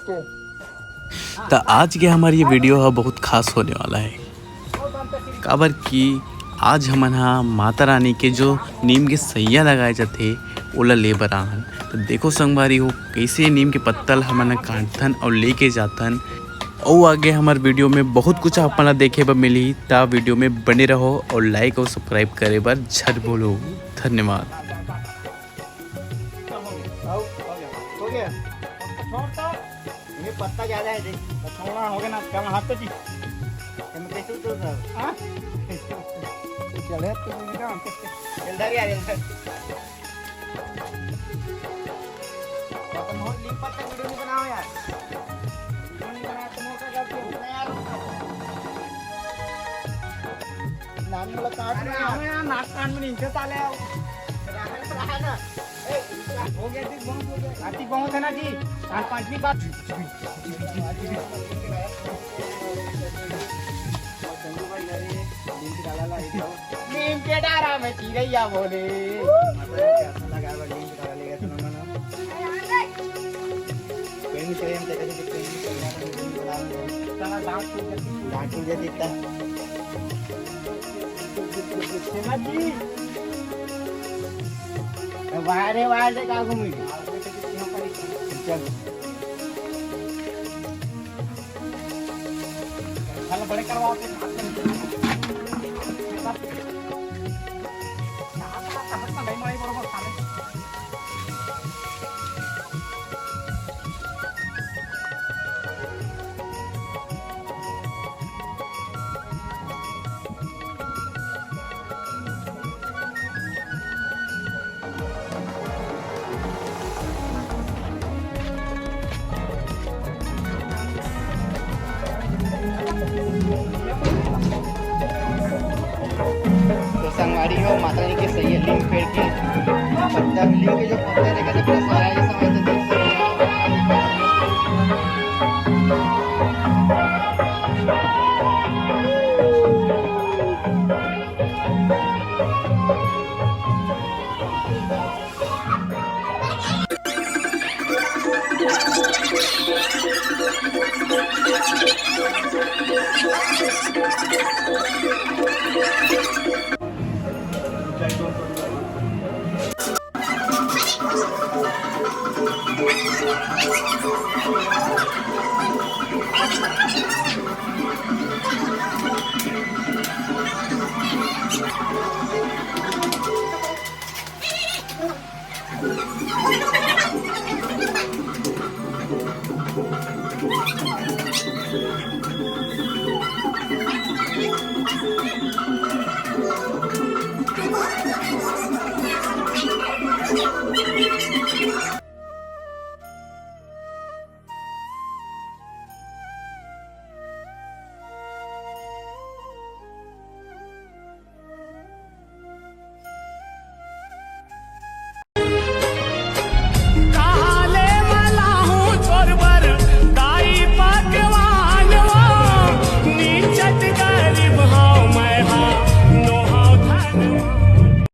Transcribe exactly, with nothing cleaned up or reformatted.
त आज के हमर ये वीडियो ह बहुत खास होने वाला है, काबर कि आज हमन ह माता रानी के जो नीम के सैया लगाए जाथे, ओला ले बर आहन। त देखो संगवारी हो, कैसे नीम के पत्ता ल हमन ह काटथन अउ लेके जाथन। अउ आगे हमर वीडियो में बहुत कुछ आप मन ला देखे बर मिलही, त वीडियो में बने रहो अउ लाइक अउ सब्सक्राइब करे बर झट भूलो। धन्यवाद। हो गया, हो गया। छोड़ तो। ये पत्ता ज्यादा है, देख। तो छोड़ा हो गया ना, कम हाथ तो जी। तुम कैसे उतर रहे हो? हाँ? चले तो नहीं ना। इधर यार, इधर। तुम और लीम पत्ता वीडियो नहीं बनाओ यार। वीडियो नहीं बनाया, तुम और क्या करते हो? मैं यार, नानी वाला काट अरे, में आओ यार, नाक कान में नहीं, इनके साले आओ। रहा, रहा ना। हो गया जी, बहुत हो गया। आती बहुत है ना जी, चार पाँच भी बात। नीम के डारा में चिरैया बोले। लगा नीम के डारा लेगा, सुनो मना। पेन से हम तेरे से पेन से डांट टूट जाती। डांट टूट जाती इतना। वाह रे वाह, से का घूमी? चल। चल, बड़े करवाओ, ते बात करें। तो संगवारी हो, माता जी के सही लीम पेड़ के पत्ता, लीम के जो पत्ता रहेगा, तो पूरा सारा ही समय तो देख सकते हो।